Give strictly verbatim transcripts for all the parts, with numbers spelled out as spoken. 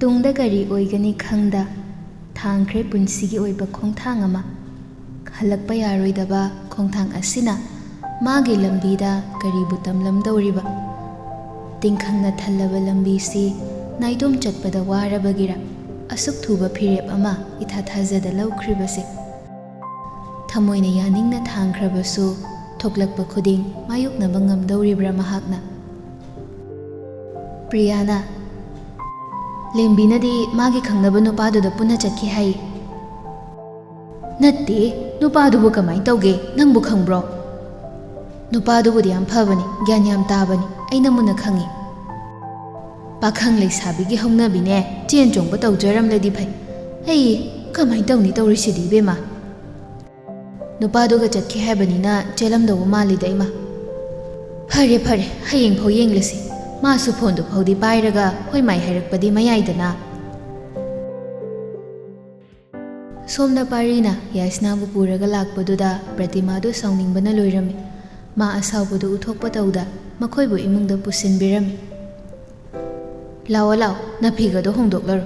ꯇꯨꯡꯗ ꯀꯔꯤ ꯑꯣꯏꯒꯅꯤ ꯈꯪꯗ ꯊꯥꯡꯈ꯭ꯔꯦ ꯄꯨꯟꯁꯤꯒꯤ ꯑꯣꯏꯕ ꯈꯣꯡꯊꯥꯡ ꯑꯃ꯫ ꯍꯜꯂꯛꯄ ꯌꯥꯔꯣꯏꯗꯕ ꯈꯣꯡꯊꯥꯡ ꯑꯁꯤꯅ ꯃꯥꯒꯤ ꯂꯝꯕꯤꯗ ꯀꯔꯤꯕꯨ ꯇꯝꯂꯝꯗꯧꯔꯤꯕ? ꯇꯤꯡꯈꯪꯅ ꯊꯜꯂꯕ ꯂꯝꯕꯤꯁꯤ ꯅꯥꯏꯇꯣꯝ ꯆꯠꯄꯗ ꯋꯥꯔꯕꯒꯤꯔ ꯑꯁꯨꯛ ꯊꯨꯕ ꯐꯤꯔꯦꯞ ꯑꯃ ꯏꯊꯥ ꯊꯥꯖꯗ ꯂꯧꯈ꯭ꯔꯤꯕꯁꯦ? ꯊꯃꯣꯏꯅ ꯌꯥꯅꯤꯡꯅ ꯊꯥꯡꯈ꯭ꯔꯕꯁꯨ ꯊꯣꯛꯂꯛꯄ ꯈꯨꯗꯤꯡ ꯃꯥꯌꯣꯛꯅꯕ ꯉꯝꯗꯧꯔꯤꯕ꯭ꯔꯥ ꯃꯍꯥꯛꯅ? ꯄ꯭ꯔꯤꯌꯥꯅ, "ꯂꯦꯝꯕꯤꯅꯗꯤ ꯃꯥꯒꯤ ꯈꯪꯅꯕ ꯅꯨꯄꯥꯗꯨꯗ ꯄꯨꯟꯅ ꯆꯠꯈꯤ ꯍꯥꯏ꯫" "ꯅꯠꯇꯦ, ꯅꯨꯄꯥꯗꯨꯕꯨ ꯀꯃꯥꯏꯅ ꯇꯧꯒꯦ ꯅꯪꯕꯨ ꯈꯪꯕ꯭ꯔꯣ?" "ꯅꯨꯄꯥꯗꯨꯕꯨꯗꯤ ꯌꯥꯝ ꯐꯕꯅꯤ, ꯒ꯭ꯌꯥꯟ ꯌꯥꯝ ꯇꯥꯕꯅꯤ, ꯑꯩꯅ ꯃꯨꯟꯅ ꯈꯪꯉꯤ꯫" "ꯄꯥꯈꯪ ꯂꯩꯁꯥꯕꯤꯒꯤ ꯍꯧꯅꯕꯤꯅꯦ, ꯆꯦꯟ ꯆꯣꯡꯕ ꯇꯧꯖꯔꯝꯂꯗꯤ ꯐꯩ꯫ ꯑꯩ ꯀꯃꯥꯏꯅ ꯇꯧꯅꯤ ꯇꯧꯔꯤꯁꯤꯗꯤ ꯏꯕꯦꯝꯃ?" "ꯅꯨꯄꯥꯗꯨꯒ ꯆꯠꯈꯤ ꯍꯥꯏꯕꯅꯤꯅ ꯆꯦꯜꯂꯝꯗꯧꯕ ꯃꯥꯜꯂꯤꯗ ꯏꯃꯥ꯫" "ꯐꯔꯦ ꯐꯔꯦ, ꯍꯌꯦꯡ ꯐꯥꯎ ꯌꯦꯡꯂꯁꯤ꯫ ꯃꯥꯁꯨ ꯐꯣꯟꯗꯨ ꯐꯥꯎꯗꯤ ꯄꯥꯏꯔꯒ ꯍꯣꯏ ꯃꯥꯏ ꯍꯥꯏꯔꯛꯄꯗꯤ ꯃꯌꯥꯏꯗꯅ꯫" ꯁꯣꯝꯗ ꯄꯥꯔꯤꯅ ꯌꯥꯏꯁꯅꯥꯕꯨ ꯄꯨꯔꯒ ꯂꯥꯛꯄꯗꯨꯗ ꯄ꯭ꯔꯇꯤꯃꯥꯗꯨ ꯁꯥꯎꯅꯤꯡꯕꯅ ꯂꯣꯏꯔꯝꯃꯤ꯫ ꯃꯥ ꯑꯁꯥꯎꯕꯗꯨ ꯎꯠꯊꯣꯛꯄ ꯇꯧꯗ ꯃꯈꯣꯏꯕꯨ ꯏꯃꯨꯡꯗ ꯄꯨꯁꯤꯟꯕꯤꯔꯝꯃꯤ꯫ "ꯂꯥꯛꯑꯣ ꯂꯥꯛꯑꯣ, ꯅꯐꯤꯒꯗꯣ ꯍꯣꯡꯗꯣꯛꯂꯔꯣ꯫"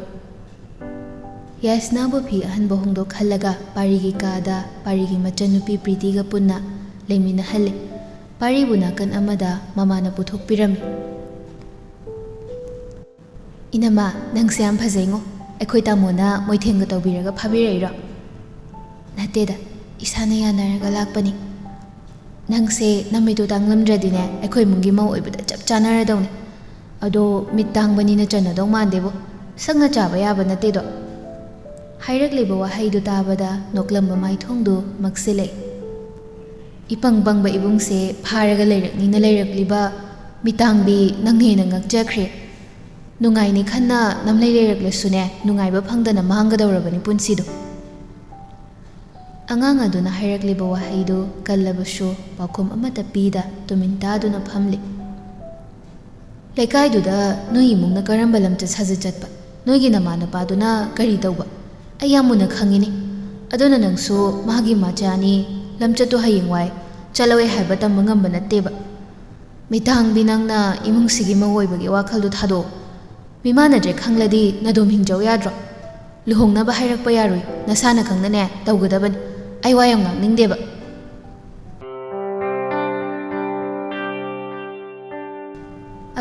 ꯌꯥꯏꯁꯅꯥꯕꯨ ꯐꯤ ꯑꯍꯟꯕ ꯍꯣꯡꯗꯣꯛꯍꯜꯂꯒ ꯄꯥꯔꯤꯒꯤ ꯀꯥꯗ ꯄꯥꯔꯤꯒꯤ ꯃꯆꯟꯅꯨꯄꯤ ꯄ꯭ꯔꯤꯇꯤꯒ ꯄꯨꯟꯅ ꯂꯩꯃꯤꯟꯅꯍꯜꯂꯤ꯫ ꯄꯥꯔꯤꯕꯨ ꯅꯥꯀꯟ ꯑꯃꯗ ꯃꯃꯥꯅ ꯄꯨꯊꯣꯛꯄꯤꯔꯝꯃꯤ꯫ "ꯏꯅꯝꯃ, ꯅꯪꯁꯦ ꯌꯥꯝ ꯐꯖꯩꯉꯣ꯫ ꯑꯩꯈꯣꯏ ꯇꯥꯃꯣꯅ ꯃꯣꯏꯊꯦꯡꯒ ꯇꯧꯕꯤꯔꯒ ꯐꯥꯕꯤꯔꯛꯏꯔꯣ?" "ꯅꯠꯇꯦꯗ, ꯏꯁꯥꯅ ꯌꯥꯅꯔꯒ ꯂꯥꯛꯄꯅꯤ꯫" "ꯅꯪꯁꯦ ꯅꯃꯤꯠꯇꯨ ꯇꯥꯡꯂꯝꯗ꯭ꯔꯗꯤꯅꯦ, ꯑꯩꯈꯣꯏ ꯏꯃꯨꯡꯒꯤ ꯃꯧ ꯑꯣꯏꯕꯗ ꯆꯞ ꯆꯥꯅꯔꯗꯧꯅꯤ꯫ ꯑꯗꯣ ꯃꯤꯠ ꯇꯥꯡꯕꯅꯤꯅ ꯆꯟꯅꯗꯧ ꯃꯥꯟꯗꯦꯕꯣ꯫ ꯁꯛꯅ ꯆꯥꯕ ꯌꯥꯕ ꯅꯠꯇꯦꯗꯣ꯫" ꯍꯥꯏꯔꯛꯂꯤꯕ ꯋꯥꯍꯩꯗꯨ ꯇꯥꯕꯗ ꯅꯣꯛꯂꯝꯕ ꯃꯥꯏꯊꯣꯡꯗꯨ ꯃꯛꯁꯤꯜꯂꯛꯏ꯫ "ꯏꯄꯪ ꯄꯪꯕ ꯏꯕꯨꯡꯁꯦ ꯐꯥꯔꯒ ꯂꯩꯔꯛꯅꯤꯅ ꯂꯩꯔꯛꯂꯤꯕ ꯃꯤꯇꯥꯡꯕꯤ ꯅꯪꯅ ꯍꯦꯟꯅ ꯉꯛꯆꯈ꯭ꯔꯦ꯫ ꯅꯨꯡꯉꯥꯏꯅꯤ ꯈꯟꯅ ꯅꯝꯂꯩ ꯂꯩꯔꯛꯂꯁꯨꯅꯦ, ꯅꯨꯡꯉꯥꯏꯕ ꯐꯪꯗꯅ ꯃꯥꯡꯒꯗꯧꯔꯕꯅꯤ ꯄꯨꯟꯁꯤꯗꯣ꯫" ꯑꯉꯥꯡ ꯑꯗꯨꯅ ꯍꯥꯏꯔꯛꯂꯤꯕ ꯋꯥꯍꯩꯗꯨ ꯀꯜꯂꯕꯁꯨ ꯄꯥꯎꯈꯨꯝ ꯑꯃꯠꯇ ꯄꯤꯗ ꯇꯨꯃꯤꯟ ꯇꯥꯗꯨꯅ ꯐꯝꯂꯤ꯫ "ꯂꯩꯀꯥꯏꯗꯨꯗ ꯅꯣꯏ ꯏꯃꯨꯡꯅ ꯀꯔꯝꯕ ꯂꯝꯆꯠ ꯁꯥꯖꯠ ꯆꯠꯄ? ꯅꯣꯏꯒꯤ ꯅꯃꯥ ꯅꯄꯥꯗꯨꯅ ꯀꯔꯤ ꯇꯧꯕ? ꯑꯩ ꯌꯥꯝ ꯃꯨꯟꯅ ꯈꯪꯉꯤꯅꯤ꯫ ꯑꯗꯨꯅ ꯅꯪꯁꯨ ꯃꯥꯒꯤ ꯃꯆꯥꯅꯤ, ꯂꯝꯆꯠꯇꯨ ꯍꯌꯦꯡꯋꯥꯏ ꯆꯠꯂꯣꯏ ꯍꯥꯏꯕ ꯇꯝꯕ ꯉꯝꯕ ꯅꯠꯇꯦꯕ꯫ ꯃꯤꯇꯥꯡꯕꯤ, ꯅꯪꯅ ꯏꯃꯨꯡꯁꯤꯒꯤ ꯃꯧ ꯑꯣꯏꯕꯒꯤ ꯋꯥꯈꯜꯗꯨ ꯊꯥꯗꯣꯛꯑꯣ꯫ ꯃꯤꯃꯥꯟꯅꯗ꯭ꯔꯦ ꯈꯪꯂꯗꯤ ꯅꯗꯣꯝ ꯍꯤꯡꯖꯧ ꯌꯥꯗ꯭ꯔꯣ? ꯂꯨꯍꯣꯡꯅꯕ ꯍꯥꯏꯔꯛꯄ ꯌꯥꯔꯣꯏ, ꯅꯁꯥꯅ ꯈꯪꯅꯅꯦ ꯇꯧꯒꯗꯕꯅꯤ꯫ ꯑꯩ ꯋꯥ ꯌꯥꯝ ꯉꯥꯡꯅꯤꯡꯗꯦꯕ꯫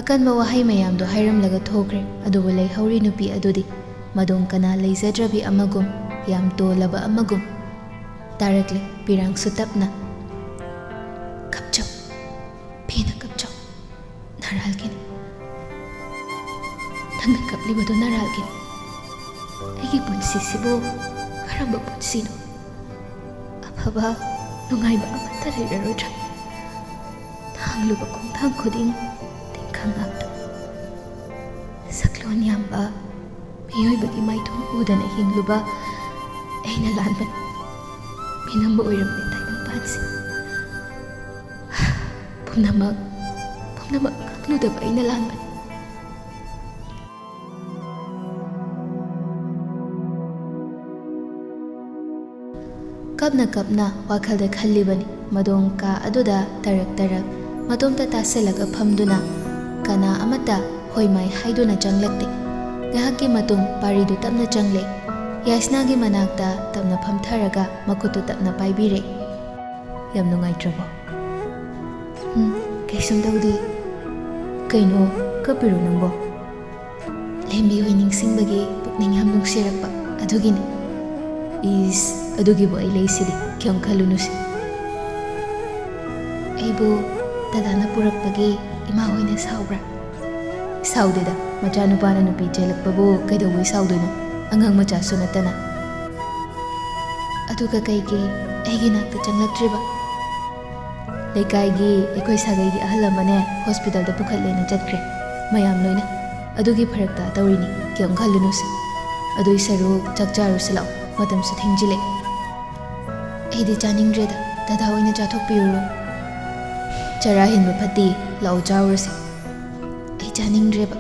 ꯑꯀꯟꯕ ꯋꯥꯍꯩ ꯃꯌꯥꯝꯗꯣ ꯍꯥꯏꯔꯝꯂꯒ ꯊꯣꯛꯈ꯭ꯔꯦ꯫ ꯑꯗꯨꯕꯨ ꯂꯩꯍꯧꯔꯤ ꯅꯨꯄꯤ ꯑꯗꯨꯗꯤ ꯃꯗꯣꯝ ꯀꯅꯥ ꯂꯩꯖꯗ꯭ꯔꯕꯤ ꯑꯃꯒꯨꯝ, ꯌꯥꯝ ꯇꯣꯜꯂꯕ ꯑꯃꯒꯨꯝ ꯇꯥꯔꯛꯂꯦ, ꯄꯤꯔꯥꯡꯁꯨ ꯇꯞꯅ꯫ "ꯀꯞꯆꯧ, ꯄꯦꯟꯅ ꯀꯞꯆꯧ, ꯅꯔꯥꯜꯒꯤꯅꯤ꯫ ꯅꯪꯅ ꯀꯞꯂꯤꯕꯗꯨ ꯅꯔꯥꯜꯒꯤꯅꯤ꯫ ꯑꯩꯒꯤ ꯄꯨꯟꯁꯤꯁꯤꯕꯨ ꯀꯔꯝꯕ ꯄꯨꯟꯁꯤꯅꯣ? ꯑꯐꯕ, ꯅꯨꯡꯉꯥꯏꯕ ꯑꯃꯠꯇ ꯂꯩꯔꯔꯣꯏꯗ꯭ꯔꯥ? ꯊꯥꯡꯂꯨꯕ ꯈꯣꯡꯊꯥꯡ ꯈꯨꯗꯤꯡ ꯇꯤꯟꯈꯪ ꯉꯥꯛꯇ꯫ ꯁꯛꯂꯣꯟ ꯌꯥꯝꯕ ꯃꯤꯑꯣꯏꯕꯒꯤ ꯃꯥꯏꯊꯣꯡ ꯎꯗꯅ ꯍꯤꯡꯂꯨꯕ ꯑꯩꯅ ꯂꯥꯟꯕꯅꯤ꯫ ꯃꯤꯅꯝꯕ ꯑꯣꯏꯔꯝꯂꯦ ꯇꯥꯏꯕꯪꯄꯥꯟꯁꯦ꯫ ꯄꯨꯝꯅꯃꯛ, ꯄꯨꯝꯅꯃꯛ ꯈꯪꯂꯨꯗꯕ ꯑꯩꯅ ꯂꯥꯟꯕꯅꯤ꯫" ꯀꯞꯅ ꯀꯞꯅ ꯋꯥꯈꯜꯗ ꯈꯜꯂꯤꯕꯅꯤ꯫ ꯃꯗꯣꯝ ꯀꯥ ꯑꯗꯨꯗ ꯇꯔꯛ ꯇꯔꯛ ꯃꯇꯣꯝꯇ ꯇꯥꯁꯤꯜꯂꯒ ꯐꯝꯗꯨꯅ ꯀꯅꯥ ꯑꯃꯠꯇ ꯍꯣꯏ ꯃꯥꯏ ꯍꯥꯏꯗꯨꯅ ꯆꯪꯂꯛꯇꯦ꯫ ꯉꯥꯏꯍꯥꯛꯀꯤ ꯃꯇꯨꯡ ꯄꯥꯔꯤꯗꯨ ꯇꯞꯅ ꯆꯪꯂꯦ꯫ ꯌꯥꯏꯁꯅꯥꯒꯤ ꯃꯅꯥꯛꯇ ꯇꯞꯅ ꯐꯝꯊꯔꯒ ꯃꯈꯨꯠꯇꯨ ꯇꯞꯅ ꯄꯥꯏꯕꯤꯔꯦ꯫ "ꯌꯥꯝ ꯅꯨꯡꯉꯥꯏꯇ꯭ꯔꯕꯣ?" "ꯎꯝ, ꯀꯩꯁꯨꯝ ꯇꯧꯗꯦ꯫" "ꯀꯩꯅꯣ, ꯀꯞꯄꯤꯔꯣ ꯅꯪꯕꯣ?" "ꯂꯦꯝꯕꯤ ꯍꯣꯏ ꯅꯤꯡꯁꯤꯡꯕꯒꯤ ꯄꯨꯛꯅꯤꯡ ꯌꯥꯝ ꯅꯨꯡꯁꯤꯔꯛꯄ, ꯑꯗꯨꯒꯤꯅꯤ꯫" "ꯏꯁ, ꯑꯗꯨꯒꯤꯕꯨ ꯑꯩ ꯂꯩꯁꯤꯗꯤ, ꯀꯩꯝ ꯈꯜꯂꯨꯅꯨꯁꯦ꯫" "ꯑꯩꯕꯨ ꯗꯗꯥꯅ ꯄꯨꯔꯛꯄꯒꯤ ꯏꯃꯥ ꯍꯣꯏꯅ ꯁꯥꯎꯕ꯭ꯔꯥ?" "ꯁꯥꯎꯗꯦꯗ, ꯃꯆꯥꯅꯨꯄꯥꯅ ꯅꯨꯄꯤ ꯆꯦꯜꯂꯛꯄꯕꯨ ꯀꯩꯗꯧꯕꯩ ꯁꯥꯎꯗꯣꯏꯅꯣ? ꯑꯉꯥꯡ ꯃꯆꯥꯁꯨ ꯅꯠꯇꯅ꯫" "ꯑꯗꯨꯒ ꯀꯩꯒꯤ ꯑꯩꯒꯤ ꯅꯥꯛꯇ ꯆꯪꯂꯛꯇ꯭ꯔꯤꯕ?" "ꯂꯩꯀꯥꯏꯒꯤ ꯑꯩꯈꯣꯏ ꯁꯥꯒꯩꯒꯤ ꯑꯍꯜ ꯑꯃꯅꯦ ꯍꯣꯁꯄꯤꯇꯥꯜꯗ ꯄꯨꯈꯠꯂꯦꯅ ꯆꯠꯈ꯭ꯔꯦ, ꯃꯌꯥꯝ ꯂꯣꯏꯅ꯫ ꯑꯗꯨꯒꯤ ꯐꯔꯛ ꯇꯥ ꯇꯧꯔꯤꯅꯤ, ꯀꯩꯝ ꯈꯜꯂꯨꯅꯨꯁꯦ꯫ ꯑꯗꯨꯏ ꯁꯔꯨꯛ ꯆꯥꯛ ꯆꯥꯔꯨꯁꯤ ꯂꯥꯛꯑꯣ, ꯃꯇꯝꯁꯨ ꯊꯦꯡꯖꯤꯜꯂꯛꯑꯦ꯫" "ꯑꯩꯗꯤ ꯆꯥꯅꯤꯡꯗ꯭ꯔꯦꯗ, ꯗꯗꯥ ꯑꯣꯏꯅ ꯆꯥꯊꯣꯛꯄꯤꯔꯨꯔꯣ꯫" "ꯆꯔꯥ ꯍꯦꯟꯕ ꯐꯠꯇꯦ, ꯂꯥꯛꯑꯣ ꯆꯥꯔꯨꯔꯁꯦ꯫" "ꯑꯩ ꯆꯥꯅꯤꯡꯗ꯭ꯔꯦꯕ꯫"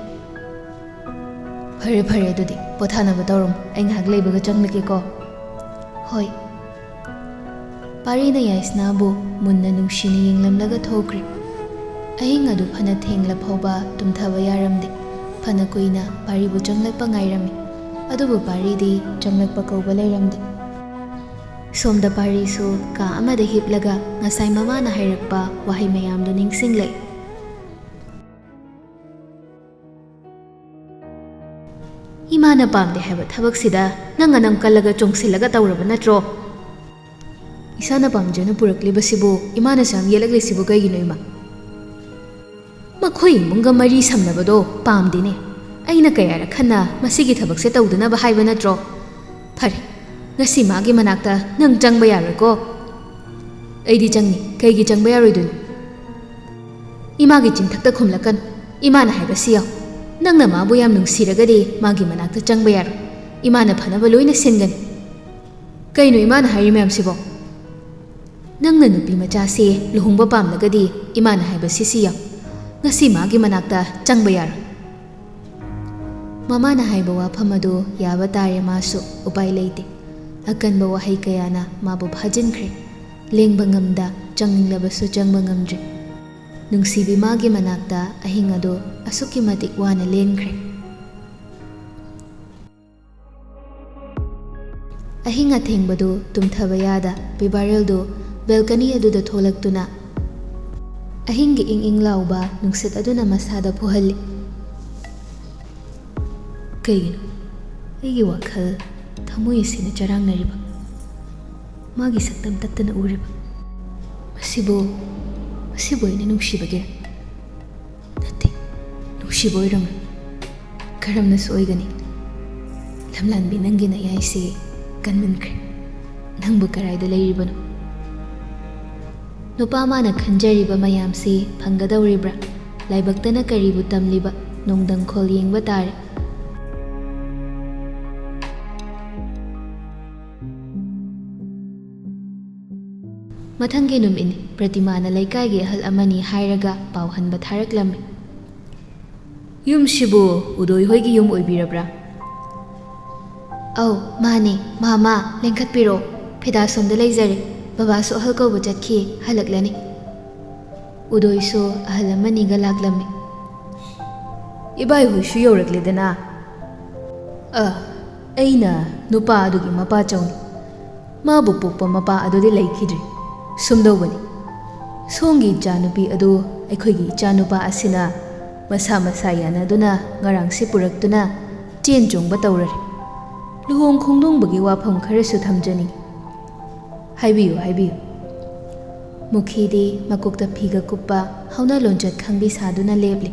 "ꯐꯔꯦ ꯐꯔꯦ, ꯑꯗꯨꯗꯤ ꯄꯣꯊꯥꯅꯕ ꯇꯧꯔꯝꯃꯣ, ꯑꯩ ꯉꯥꯏꯍꯥꯛ ꯂꯩꯕꯒ ꯆꯪꯂꯛꯀꯦꯀꯣ꯫" "ꯍꯣꯏ꯫" ꯄꯥꯔꯤꯅ ꯌꯥꯏꯁꯅꯥꯕꯨ ꯃꯨꯟꯅ ꯅꯨꯡꯁꯤꯅ ꯌꯦꯡꯂꯝꯂꯒ ꯊꯣꯛꯈ꯭ꯔꯦ꯫ ꯑꯍꯤꯡ ꯑꯗꯨ ꯐꯅ ꯊꯦꯡꯂ ꯐꯥꯎꯕ ꯇꯨꯝꯊꯕ ꯌꯥꯔꯝꯗꯦ꯫ ꯐꯅ ꯀꯨꯏꯅ ꯄꯥꯔꯤꯕꯨ ꯆꯪꯂꯛꯄ ꯉꯥꯏꯔꯝꯃꯤ, ꯑꯗꯨꯕꯨ ꯄꯥꯔꯤꯗꯤ ꯆꯪꯂꯛꯄ ꯀꯧꯕ ꯂꯩꯔꯝꯗꯦ꯫ ꯁꯣꯝꯗ ꯄꯥꯔꯤꯁꯨ ꯀꯥ ꯑꯃꯗ ꯍꯤꯞꯂꯒ ꯉꯁꯥꯏ ꯃꯃꯥꯅ ꯍꯥꯏꯔꯛꯄ ꯋꯥꯍꯩ ꯃꯌꯥꯝꯗꯨ ꯅꯤꯡꯁꯤꯡꯂꯛꯏ꯫ "ꯏꯃꯥꯅ ꯄꯥꯝꯗꯦ ꯍꯥꯏꯕ ꯊꯕꯛꯁꯤꯗ ꯅꯪ ꯑꯅꯝ ꯀꯜꯂꯒ ꯆꯣꯡꯁꯤꯜꯂꯒ ꯇꯧꯔꯕ ꯅꯠꯇ꯭ꯔꯣ? ꯏꯁꯥꯅ ꯄꯥꯝꯖꯅ ꯄꯨꯔꯛꯂꯤꯕꯁꯤꯕꯨ ꯏꯃꯥꯅ ꯁꯨꯝ ꯌꯦꯠꯂꯛꯂꯤꯁꯤꯕꯨ ꯀꯩꯒꯤꯅꯣ, ꯏꯃꯥ?" "ꯃꯈꯣꯏ ꯏꯃꯨꯡꯒ ꯃꯔꯤ ꯁꯝꯅꯕꯗꯣ ꯄꯥꯝꯗꯦꯅꯦ꯫ ꯑꯩꯅ ꯀꯌꯥꯔꯛ ꯍꯟꯅ ꯃꯁꯤꯒꯤ ꯊꯕꯛꯁꯦ ꯇꯧꯗꯅꯕ ꯍꯥꯏꯕ ꯅꯠꯇ꯭ꯔꯣ? ꯐꯔꯦ, ꯉꯁꯤ ꯃꯥꯒꯤ ꯃꯅꯥꯛꯇ ꯅꯪ ꯆꯪꯕ ꯌꯥꯔꯣꯏꯀꯣ?" "ꯑꯩꯗꯤ ꯆꯪꯅꯤ꯫ ꯀꯩꯒꯤ ꯆꯪꯕ ꯌꯥꯔꯣꯏꯗꯣꯏꯅꯣ?" "ꯏꯃꯥꯒꯤ ꯆꯤꯟꯊꯛꯇ ꯈꯨꯝꯂꯛꯀꯅꯨ꯫ ꯏꯃꯥꯅ ꯍꯥꯏꯕꯁꯤ ꯌꯥꯎ꯫ ꯅꯪꯅ ꯃꯥꯕꯨ ꯌꯥꯝ ꯅꯨꯡꯁꯤꯔꯒꯗꯤ ꯃꯥꯒꯤ ꯃꯅꯥꯛꯇ ꯆꯪꯕ ꯌꯥꯔꯣꯏ꯫ ꯏꯃꯥꯅ ꯐꯅꯕ ꯂꯣꯏꯅ ꯁꯤꯟꯒꯅꯤ꯫ ꯀꯩꯅꯣ ꯏꯃꯥꯅ ꯍꯥꯏꯔꯤ ꯃꯌꯥꯝꯁꯤꯕꯣ?" "ꯅꯪꯅ ꯅꯨꯄꯤ ꯃꯆꯥꯁꯦ ꯂꯨꯍꯣꯡꯕ ꯄꯥꯝꯂꯒꯗꯤ ꯏꯃꯥꯅ ꯍꯥꯏꯕꯁꯤ ꯁꯤ ꯌꯥꯎ꯫ ꯉꯁꯤ ꯃꯥꯒꯤ ꯃꯅꯥꯛꯇ ꯆꯪꯕ ꯌꯥꯔꯣꯏ꯫" ꯃꯃꯥꯅ ꯍꯥꯏꯕ ꯋꯥꯐꯝ ꯑꯗꯨ ꯌꯥꯕ ꯇꯥꯔꯦ, ꯃꯥꯁꯨ ꯎꯄꯥꯏ ꯂꯩꯇꯦ꯫ ꯑꯀꯟꯕ ꯋꯥꯍꯩ ꯀꯌꯥꯅ ꯃꯥꯕꯨ ꯐꯥꯖꯤꯟꯈ꯭ꯔꯦ꯫ ꯂꯦꯡꯕ ꯉꯝꯗ, ꯆꯪꯅꯤꯡꯂꯕꯁꯨ ꯆꯪꯕ ꯉꯝꯗ꯭ꯔꯦ꯫ ꯅꯨꯡꯁꯤꯕꯤ ꯃꯥꯒꯤ ꯃꯅꯥꯛꯇ ꯑꯍꯤꯡ ꯑꯗꯨ ꯑꯁꯨꯛꯀꯤ ꯃꯇꯤꯛ ꯋꯥꯅ ꯂꯦꯟꯈ꯭ꯔꯦ꯫ ꯑꯍꯤꯡ ꯑꯊꯦꯡꯕꯗꯨ ꯇꯨꯝꯊꯕ ꯌꯥꯗ ꯄꯤꯕꯥꯔꯦꯜꯗꯨ ꯕꯦꯜꯀꯅꯤ ꯑꯗꯨꯗ ꯊꯣꯛꯂꯛꯇꯨꯅ ꯑꯍꯤꯡꯒꯤ ꯏꯪ ꯏꯪ ꯂꯥꯎꯕ ꯅꯨꯡꯁꯤꯠ ꯑꯗꯨꯅ ꯃꯁꯥꯗ ꯐꯨꯍꯜꯂꯤ꯫ "ꯀꯩꯒꯤꯅꯣ ꯑꯩꯒꯤ ꯋꯥꯈꯜ ꯊꯃꯣꯏ ꯑꯁꯤꯅ ꯆꯔꯥꯡꯅꯔꯤꯕ? ꯃꯥꯒꯤ ꯁꯛꯇꯝ ꯇꯠꯇꯅ ꯎꯔꯤꯕ? ꯃꯁꯤꯕꯨ, ꯃꯁꯤꯕꯨ ꯑꯩꯅ ꯅꯨꯡꯁꯤꯕꯒꯤꯔ? ꯅꯠꯇꯦ, ꯅꯨꯡꯁꯤꯕ ꯑꯣꯏꯔꯝꯂꯣꯏ꯫ ꯀꯔꯝꯅꯁꯨ ꯑꯣꯏꯒꯅꯤ? ꯂꯝꯂꯥꯟꯕꯤ, ꯅꯪꯒꯤ ꯅꯌꯥꯏꯁꯦ ꯀꯟꯃꯟꯈ꯭ꯔꯦ꯫ ꯅꯪꯕꯨ ꯀꯔꯥꯏꯗ ꯂꯩꯔꯤꯕꯅꯣ?" ꯅꯨꯄꯥ ꯃꯥꯅ ꯈꯟꯖꯔꯤꯕ ꯃꯌꯥꯝꯁꯤ ꯐꯪꯒꯗꯧꯔꯤꯕ꯭ꯔꯥ? ꯂꯥꯏꯕꯛꯇꯅ ꯀꯔꯤꯕꯨ ꯇꯝꯂꯤꯕ? ꯅꯣꯡꯗꯝꯈꯣꯜ ꯌꯦꯡꯕ ꯇꯥꯔꯦ꯫ ꯃꯊꯪꯒꯤ ꯅꯨꯃꯤꯠꯅꯤ꯫ ꯄ꯭ꯔꯇꯤꯃꯥꯅ ꯂꯩꯀꯥꯏꯒꯤ ꯑꯍꯜ ꯑꯃꯅꯤ ꯍꯥꯏꯔꯒ ꯄꯥꯎ ꯍꯟꯕ ꯊꯥꯔꯛꯂꯝꯃꯤ꯫ "ꯌꯨꯝꯁꯤꯕꯨ ꯎꯗꯣꯏ ꯍꯣꯏꯒꯤ ꯌꯨꯝ ꯑꯣꯏꯕꯤꯔꯕ꯭ꯔꯥ?" "ꯑꯧ, ꯃꯥꯅꯦ꯫ ꯃꯥꯃꯥ, ꯂꯦꯡꯈꯠꯄꯤꯔꯣ꯫ ꯐꯤꯗꯥ ꯁꯣꯝꯗ ꯂꯩꯖꯔꯦ꯫ ꯕꯕꯥꯁꯨ ꯑꯍꯜ ꯀꯧꯕ ꯆꯠꯈꯤ, ꯍꯜꯂꯛꯂꯅꯤ꯫" ꯎꯗꯣꯏꯁꯨ ꯑꯍꯜ ꯑꯃꯅꯤꯒ ꯂꯥꯛꯂꯝꯃꯤ꯫ ꯏꯕꯥꯏꯍꯣꯏꯁꯨ ꯌꯧꯔꯛꯂꯦꯗꯅ꯫ ꯑ, ꯑꯩꯅ ꯅꯨꯄꯥ ꯑꯗꯨꯒꯤ ꯃꯄꯥꯆꯧꯅꯤ꯫ ꯃꯥꯕꯨ ꯄꯣꯛꯄ ꯃꯄꯥ ꯑꯗꯨꯗꯤ ꯂꯩꯈꯤꯗ꯭ꯔꯤ꯫ ꯁꯨꯝꯗꯧꯕꯅꯤ, ꯁꯣꯝꯒꯤ ꯏꯆꯥꯅꯨꯄꯤ ꯑꯗꯨ ꯑꯩꯈꯣꯏꯒꯤ ꯏꯆꯥꯅꯨꯄꯥ ꯑꯁꯤꯅ ꯃꯁꯥ ꯃꯁꯥ ꯌꯥꯅꯗꯨꯅ ꯉꯔꯥꯡꯁꯤ ꯄꯨꯔꯛꯇꯨꯅ ꯆꯦꯟ ꯆꯣꯡꯕ ꯇꯧꯔꯔꯦ꯫ ꯂꯨꯍꯣꯡ ꯈꯣꯡꯗꯣꯡꯕꯒꯤ ꯋꯥꯐꯝ ꯈꯔꯁꯨ ꯊꯝꯖꯅꯤꯡꯏ꯫ ꯍꯥꯏꯕꯤꯌꯨ, ꯍꯥꯏꯕꯤꯌꯨ꯫ ꯃꯨꯈꯤꯗꯤ ꯃꯀꯣꯛꯇ ꯐꯤꯒ ꯀꯨꯞꯄ ꯍꯧꯅ ꯂꯣꯟꯆꯠ ꯈꯪꯕꯤ ꯁꯥꯗꯨꯅ ꯂꯦꯞꯂꯤ꯫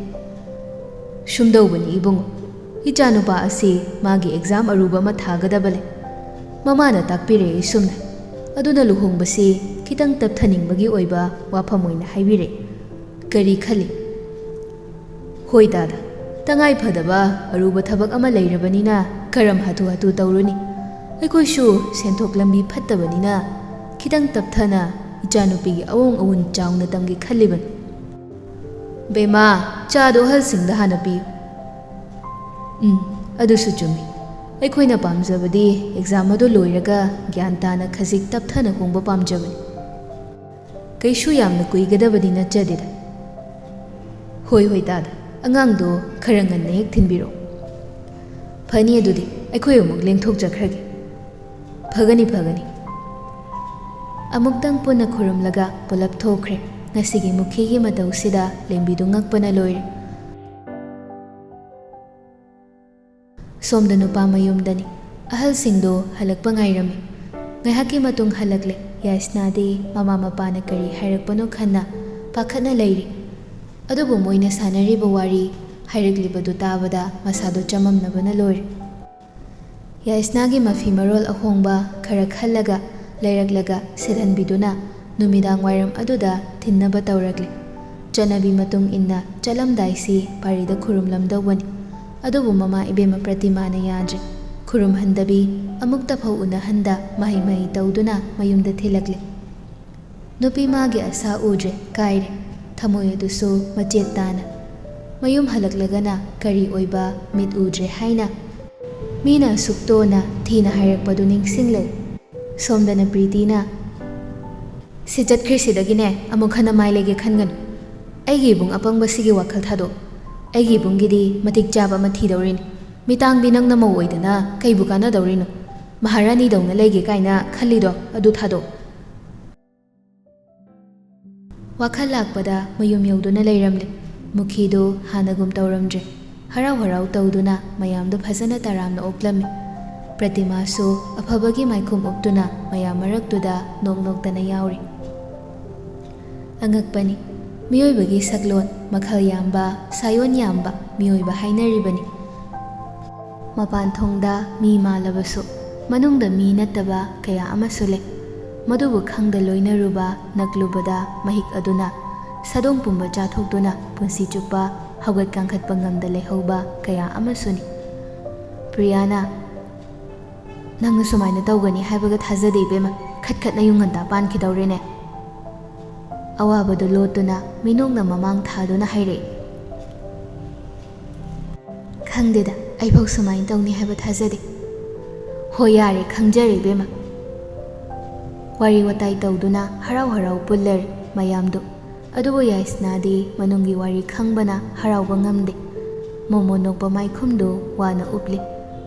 ꯁꯨꯝꯗꯧꯕꯅꯤ ꯏꯕꯨꯡꯉꯣ, ꯏꯆꯥꯅꯨꯄꯥ ꯑꯁꯤ ꯃꯥꯒꯤ exam ꯑꯔꯨꯕ ꯑꯃ ꯊꯥꯒꯗꯕ ꯂꯩ꯫ ꯃꯃꯥꯅ ꯇꯥꯛꯄꯤꯔꯛꯏ ꯁꯨꯝꯅ, ꯑꯗꯨꯅ ꯂꯨꯍꯣꯡꯕꯁꯤ ꯈꯤꯇꯪ ꯇꯞꯊꯅꯤꯡꯕꯒꯤ ꯑꯣꯏꯕ ꯋꯥꯐꯝ ꯑꯣꯏꯅ ꯍꯥꯏꯕꯤꯔꯛꯏ꯫ ꯀꯔꯤ ꯈꯜꯂꯤ? ꯍꯣꯏ ꯗꯥꯗꯥ, ꯇꯉꯥꯏ ꯐꯗꯕ ꯑꯔꯨꯕ ꯊꯕꯛ ꯑꯃ ꯂꯩꯔꯕꯅꯤꯅ ꯀꯔꯝ ꯍꯥꯊꯨ ꯍꯥꯊꯨ ꯇꯧꯔꯨꯅꯤ? ꯑꯩꯈꯣꯏꯁꯨ ꯁꯦꯟꯊꯣꯛ ꯂꯝꯕꯤ ꯐꯠꯇꯕꯅꯤꯅ ꯈꯤꯇꯪ ꯇꯞꯊꯅ ꯏꯆꯥꯅꯨꯄꯤꯒꯤ ꯑꯑꯣꯡ ꯑꯑꯣꯟ ꯆꯥꯎꯅ ꯇꯝꯒꯦ ꯈꯜꯂꯤꯕꯅꯤ꯫ ꯕꯦꯝꯃ, ꯆꯥꯗꯣ ꯑꯍꯜꯁꯤꯡꯗ ꯍꯥꯟꯅ ꯄꯤꯌꯨ꯫ ꯎꯝ, ꯑꯗꯨꯁꯨ ꯆꯨꯝꯃꯤ꯫ ꯑꯩꯈꯣꯏꯅ ꯄꯥꯝꯖꯕꯗꯤ exam ꯑꯗꯨ ꯂꯣꯏꯔꯒ ꯒ꯭ꯌꯥꯟ ꯇꯥꯅ ꯈꯖꯤꯛ ꯇꯞꯊꯅ ꯍꯣꯡꯕ ꯄꯥꯝꯖꯕꯅꯤ꯫ ꯀꯩꯁꯨ ꯌꯥꯝꯅ ꯀꯨꯏꯒꯗꯕꯗꯤ ꯅꯠꯆꯗꯦꯗ꯫ ꯍꯣꯏ, ꯍꯣꯏ, ꯗꯥꯗꯥ, ꯑꯉꯥꯡꯗꯣ ꯈꯔ ꯉꯟꯅ ꯍꯦꯛ ꯊꯤꯟꯕꯤꯔꯛꯑꯣ꯫ ꯐꯅꯤ, ꯑꯗꯨꯗꯤ ꯑꯩꯈꯣꯏ ꯑꯃꯨꯛ ꯂꯦꯡꯊꯣꯛꯆꯈ꯭ꯔꯒꯦ꯫ ꯐꯒꯅꯤ, ꯐꯒꯅꯤ꯫ ꯑꯃꯨꯛꯇꯪ ꯄꯨꯟꯅ ꯈꯨꯔꯨꯝꯂꯒ ꯄꯨꯂꯞ ꯊꯣꯛꯈ꯭ꯔꯦ꯫ ꯉꯁꯤꯒꯤ ꯃꯨꯈꯤꯒꯤ ꯃꯇꯧꯁꯤꯗ ꯂꯦꯝꯕꯤꯗꯨ ꯉꯛꯄꯅ ꯂꯣꯏꯔꯦ꯫ ꯁꯣꯝꯗ ꯅꯨꯄꯥ ꯃꯌꯨꯝꯗꯅꯤ꯫ ꯑꯍꯜꯁꯤꯡꯗꯣ ꯍꯜꯂꯛꯄ ꯉꯥꯏꯔꯝꯃꯤ꯫ ꯉꯥꯏꯍꯥꯛꯀꯤ ꯃꯇꯨꯡ ꯍꯜꯂꯛꯂꯦ꯫ ꯌꯥꯏꯁꯅꯥꯗꯤ ꯃꯃꯥ ꯃꯄꯥꯅ ꯀꯔꯤ ꯍꯥꯏꯔꯛꯄꯅꯣ ꯈꯟꯅ ꯄꯥꯈꯠꯅ ꯂꯩꯔꯤ꯫ ꯑꯗꯨꯕꯨ ꯃꯣꯏꯅ ꯁꯥꯟꯅꯔꯤꯕ ꯋꯥꯔꯤ, ꯍꯥꯏꯔꯛꯂꯤꯕꯗꯨ ꯇꯥꯕꯗ ꯃꯁꯥꯗꯣ ꯆꯃꯝꯅꯕꯅ ꯂꯣꯏꯔꯦ꯫ ꯌꯥꯏꯁꯅꯥꯒꯤ ꯃꯐꯤ ꯃꯔꯣꯜ ꯑꯍꯣꯡꯕ ꯈꯔ ꯈꯜꯂꯒ ꯂꯩꯔꯛꯂꯒ ꯁꯦꯠꯍꯟꯕꯤꯗꯨꯅ ꯅꯨꯃꯤꯗꯥꯡ ꯋꯥꯏꯔꯝ ꯑꯗꯨꯗ ꯊꯤꯟꯅꯕ ꯇꯧꯔꯛꯂꯦ꯫ ꯆꯠꯅꯕꯤ ꯃꯇꯨꯡ ꯏꯟꯅ ꯆꯠꯂꯝꯗꯥꯏꯁꯤ ꯄꯥꯔꯤꯗ ꯈꯨꯔꯨꯝꯂꯝꯗꯧꯕꯅꯤ꯫ ꯑꯗꯨꯕꯨ ꯃꯃꯥ ꯏꯕꯦꯝꯃ ꯄ꯭ꯔꯇꯤꯃꯥꯅ ꯌꯥꯗ꯭ꯔꯦ꯫ ꯈꯨꯔꯨꯝꯍꯟꯗꯕꯤ, ꯑꯃꯨꯛꯇꯐꯥꯎ ꯎꯅꯍꯟꯗ ꯃꯍꯩ ꯃꯍꯩ ꯇꯧꯗꯨꯅ ꯃꯌꯨꯝꯗ ꯊꯤꯜꯂꯛꯂꯦ꯫ ꯅꯨꯄꯤ ꯃꯥꯒꯤ ꯑꯁꯥ ꯎꯗ꯭ꯔꯦ, ꯀꯥꯏꯔꯦ꯫ ꯊꯃꯣꯏ ꯑꯗꯨꯁꯨ ꯃꯆꯦꯠ ꯇꯥꯅ꯫ ꯃꯌꯨꯝ ꯍꯜꯂꯛꯂꯒꯅ ꯀꯔꯤ ꯑꯣꯏꯕ ꯃꯤꯠ ꯎꯗ꯭ꯔꯦ ꯍꯥꯏꯅ ꯃꯤꯅ ꯑꯁꯨꯛ ꯇꯣꯟꯅ ꯊꯤꯅ ꯍꯥꯏꯔꯛꯄꯗꯨ ꯅꯤꯡꯁꯤꯡꯂꯦ꯫ ꯁꯣꯝꯗꯅ ꯄ꯭ꯔꯤꯇꯤꯅ, "ꯁꯤ ꯆꯠꯈ꯭ꯔꯤꯁꯤꯗꯒꯤꯅꯦ ꯑꯃꯨꯛ ꯍꯟꯅ ꯃꯥꯏ ꯂꯩꯒꯦ ꯈꯟꯒꯅꯨ꯫ ꯑꯩꯒꯤ ꯏꯕꯨꯡ ꯑꯄꯪꯕꯁꯤꯒꯤ ꯋꯥꯈꯜ ꯊꯥꯗꯣꯛ꯫ ꯑꯩꯒꯤ ꯏꯕꯨꯡꯒꯤꯗꯤ ꯃꯇꯤꯛ ꯆꯥꯕ ꯑꯃ ꯊꯤꯗꯧꯔꯤꯅꯤ꯫ ꯃꯤꯇꯥꯡꯕꯤ ꯅꯪꯅ ꯃꯧ ꯑꯣꯏꯗꯅ ꯀꯩꯕꯨ ꯀꯥꯟꯅꯗꯧꯔꯤꯅꯣ? ꯃꯍꯥꯔꯥꯅꯤꯗꯧꯅ ꯂꯩꯒꯦ ꯀꯥꯏꯅ ꯈꯜꯂꯤꯗꯣ ꯑꯗꯨ ꯊꯥꯗꯣꯛ꯫ ꯋꯥꯈꯜ ꯂꯥꯛꯄꯗ ꯃꯌꯨꯝ ꯌꯧꯗꯨꯅ ꯂꯩꯔꯝꯂꯦ꯫ ꯃꯨꯈꯤꯗꯨ ꯍꯥꯟꯅꯒꯨꯝ ꯇꯧꯔꯝꯗ꯭ꯔꯦ꯫ ꯍꯔꯥꯎ ꯍꯔꯥꯎ ꯇꯧꯗꯨꯅ ꯃꯌꯥꯝꯗꯨ ꯐꯖꯅ ꯇꯔꯥꯝꯅ ꯑꯣꯛꯂꯝꯃꯤ꯫ ꯄ꯭ꯔꯇꯤꯃꯥꯁꯨ ꯑꯐꯕꯒꯤ ꯃꯥꯏꯈꯨꯝ ꯎꯞꯇꯨꯅ ꯃꯌꯥꯝ ꯃꯔꯛꯇꯨꯗ ꯅꯣꯛ ꯅꯣꯛꯇꯅ ꯌꯥꯎꯔꯤ꯫ ꯑꯉꯛꯄꯅꯤ, ꯃꯤꯑꯣꯏꯕꯒꯤ ꯁꯛꯂꯣꯟ ꯃꯈꯜ ꯌꯥꯝꯕ, ꯁꯥꯌꯣꯟ ꯌꯥꯝꯕ ꯃꯤꯑꯣꯏꯕ ꯍꯥꯏꯅꯔꯤꯕꯅꯤ꯫ ꯃꯄꯥꯟ ꯊꯣꯡꯗ ꯃꯤ ꯃꯥꯜꯂꯕꯁꯨ ꯃꯅꯨꯡꯗ ꯃꯤ ꯅꯠꯇꯕ ꯀꯌꯥ ꯑꯃꯁꯨ ꯂꯩ꯫ ꯃꯗꯨꯕꯨ ꯈꯪꯗ ꯂꯣꯏꯅꯔꯨꯕ ꯅꯛꯂꯨꯕꯗ ꯃꯍꯤꯛ ꯑꯗꯨꯅ ꯁꯥꯗꯣꯡ ꯄꯨꯝꯕ ꯆꯥꯊꯣꯛꯇꯨꯅ ꯄꯨꯟꯁꯤ ꯆꯨꯞꯄ ꯍꯧꯒꯠ ꯀꯥꯡꯈꯠꯄ ꯉꯝꯗ ꯂꯩꯍꯧꯕ ꯀꯌꯥ ꯑꯃꯁꯨꯅꯤ꯫ ꯄ꯭ꯔꯤꯌꯥꯅ, "ꯅꯪꯅ ꯁꯨꯃꯥꯏꯅ ꯇꯧꯒꯅꯤ ꯍꯥꯏꯕꯒ ꯊꯥꯖꯗꯦ ꯏꯕꯦꯝꯃ, ꯈꯠ ꯈꯠꯅ ꯌꯨꯝ ꯉꯟꯇꯥ ꯄꯥꯟꯈꯤꯗꯧꯔꯦꯅꯦ?" ꯑꯋꯥꯕꯗꯨ ꯂꯣꯠꯇꯨꯅ ꯃꯤꯅꯣꯛꯅ ꯃꯃꯥꯡ ꯊꯥꯗꯨꯅ ꯍꯥꯏꯔꯛꯏ꯫ "ꯈꯪꯗꯦꯗ, ꯑꯩꯐꯥꯎ ꯁꯨꯃꯥꯏꯅ ꯇꯧꯅꯤ ꯍꯥꯏꯕ ꯊꯥꯖꯗꯦ꯫" "ꯍꯣꯏ ꯌꯥꯔꯦ, ꯈꯪꯖꯔꯦ ꯏꯕꯦꯝꯃ꯫" ꯋꯥꯔꯤ ꯋꯥꯇꯥꯏ ꯇꯧꯗꯨꯅ ꯍꯔꯥꯎ ꯍꯔꯥꯎ ꯄꯨꯜꯂꯔꯦ ꯃꯌꯥꯝꯗꯨ꯫ ꯑꯗꯨꯕꯨ ꯌꯥꯏꯁꯅꯥꯗꯤ ꯃꯅꯨꯡꯒꯤ ꯋꯥꯔꯤ ꯈꯪꯕꯅ ꯍꯔꯥꯎꯕ ꯉꯝꯗꯦ꯫ ꯃꯣꯃꯣꯟ ꯅꯣꯛꯄ ꯃꯥꯏꯈꯨꯝꯗꯨ ꯋꯥꯅ ꯎꯞꯂꯤ꯫